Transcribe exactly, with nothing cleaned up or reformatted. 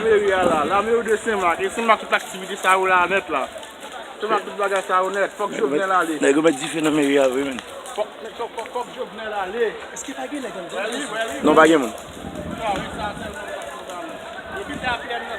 Meri a la, la meri de Senmak. E Senmak tout aktivite sa yo la nèt la. Senmak tout bagay sa yo nèt. Fòk Jovenel ale. Nèg yo met dife nan meri a vre, men. Fòk, fòk, fòk, fòk Jovenel ale. Èske pa gen nèg anndan? Wè li, wè li. Non, pa gen moun. Epi sa sèlman. Epi sa sèlman.